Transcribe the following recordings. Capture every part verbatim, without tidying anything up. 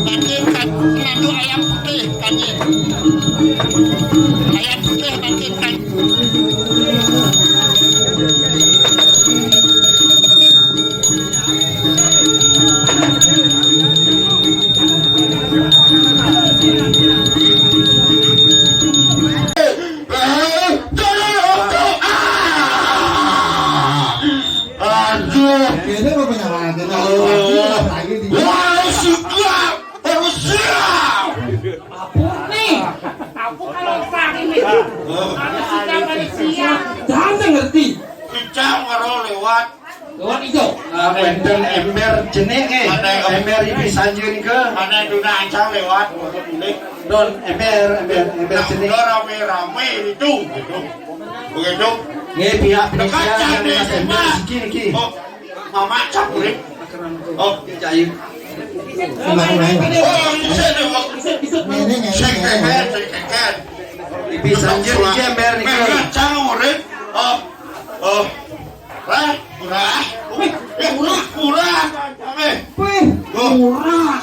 Pancing, kan, ngandung ayam putih, pancing. Ayam putih, pancing, kan. Aduh. Kayaknya mau penyakit. Wah, suka. Harus siap. Apa nih? Aku kalau sakit nih, harus suka pada siap. Jangan ngerti. Kita baru lewat. Lewat itu. Ah, wénten ember jené, eh. Ember ibi sanjung nika. Mana Duna Ancang lewat, foto dulu. Don, ember, ember, ember jené. Udah rame-rame itu, gitu. Begitu. Nggih, pihak panitia. Dekat yang candi Mas ember sembah. Siki niki. Oh, Mama Cap, boleh? Oh, Cak Ayu. Oh, bisa deh, Bang. Saya keren, saya keren. Ibi sanjung niki ember niki. Mama Cap, boleh? Oh, oh. Wah, murah. Wih, ya, murah, murah. Eh. Wih, oh. Murah.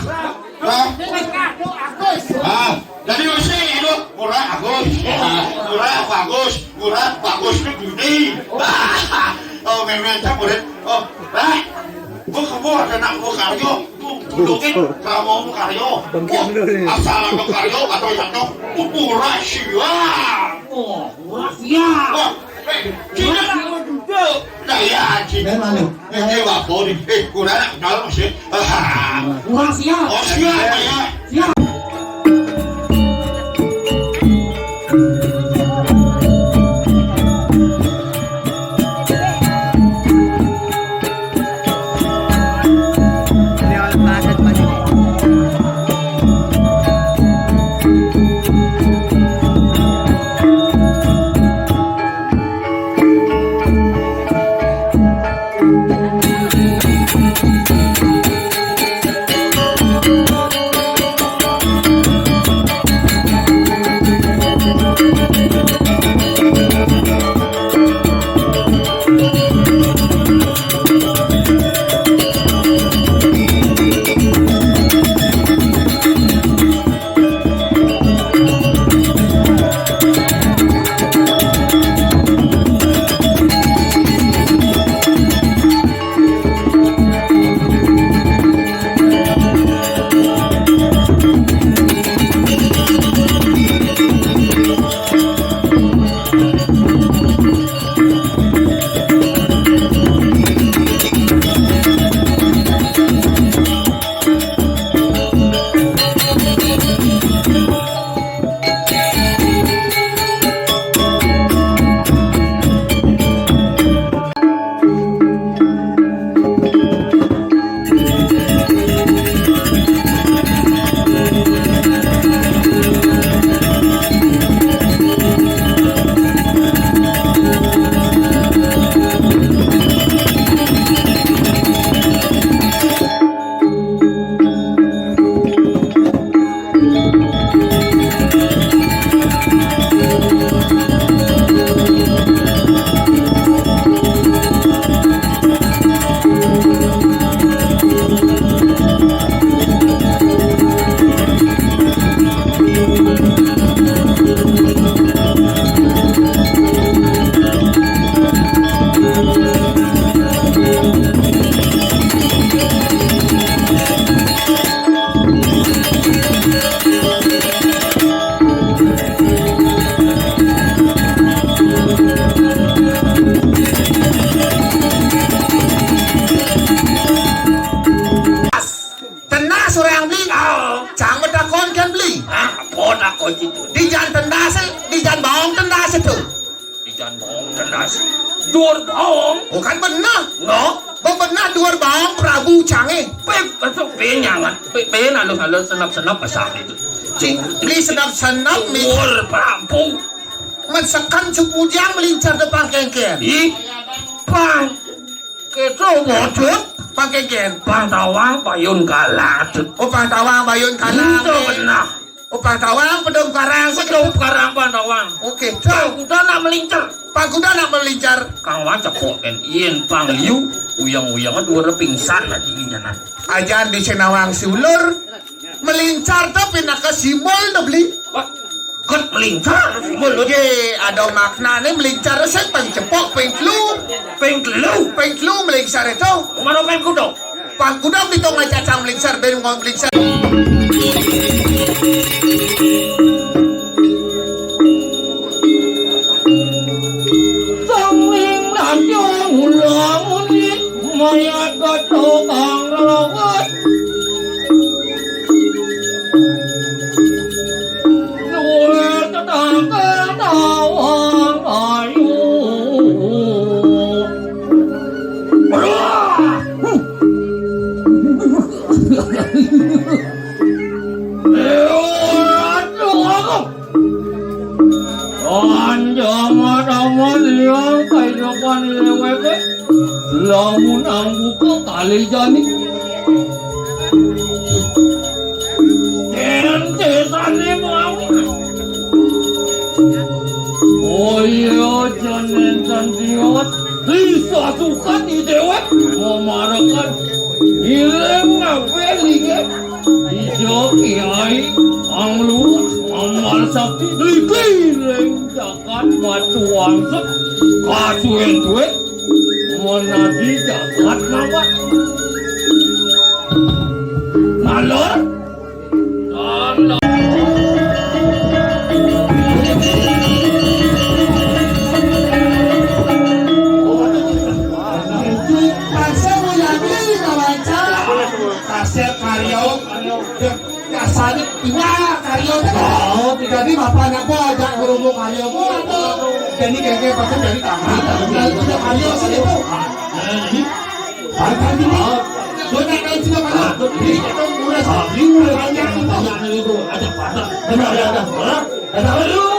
Wah. Ini kado Agus. Ah, jadi mesti itu murah Agus. Ya, murah bagus, murah bagus itu gini. Wah. Oh, memang tak boleh. Oh, wah. Gua kamu ada nak gua karyo. Gua dongeng kamu karyo. Wah, asal ada karyo atau yang murah siap. Oh, murah siap. Wah, eh, sini. Murah siap juga. Nah, ya, sini. Memang. Iki wapo nih. Eh, kurang nak kenal, Mas, ya. Kurang siap. Oh, siap, ya. Siap. Tendas orang beli. Oh. Cang betakon kan beli. Hah? Apa takon itu? Di jan tendas, di jan baong tendas itu. Di jan baong tendas. Duur baong. Oh, kan benar. No. Benar duur baong Prabu Cange. Pe, masuk pe nyangan. Pe, pe alus-alus senap-senap pasang itu. Cing, beli senap-senap, mi. Duur Prabu. Mesekan cupujang melincar depan kengken. Ih, pang. Itu wujud. Pakai gen. Pang tawang payun kalah. Oh, pang tawang payun kalah. Itu benar. Oh, pang tawang pedum karang. Pedum karang pang tawang. Oke, pang kuda nak melincer. Pang kuda nak melincer. Kang Wan cepok kan. Yen pang liu, uyang-uyang dua pingsan lagi ini nah. Ajan di Senawang si ulur. Melincar to pinaka simbol to beli. Wah, ket melincar simbol to. Ye, ada maknane melincar sing ping cepok, ping telu. Ping telu. Ping telu melincar itu. Mano ping kuda? Pang kuda ditung aja cang melincar, ben ngomong melincar. Sangling nanti ulang unik mayat tukang rawat. Luar tetangga tawang ayu. Aduh. Anjama-dama liang kahidupan leweke, lamun angguka kalih jani. Enten sane mawon. Oh iya, jan enten tiwas. Bisa suka di dewek mamarekan. Ilang nape linge? Ijo Kiai Anglu Amal Sakti dikiring jagat Batu Wangsit kasuwen-suwen menadi jagat napa? Ngalor? Ngalor. Kasih Mulyani kawanca. Kasih karya. Biasane tinggal karya. Oh, jadi bapak anak gua ajak ngurungu karya gua tuh. Jadi kayak pasti dari tangan. Lalu juga karya sih itu. Bantu juga. Gua nak tahu juga karya. Jadi kita ngurus. Ngurus banyak itu. Banyak itu. Ada pada. Benar ada. Hah? Ada. Aduh.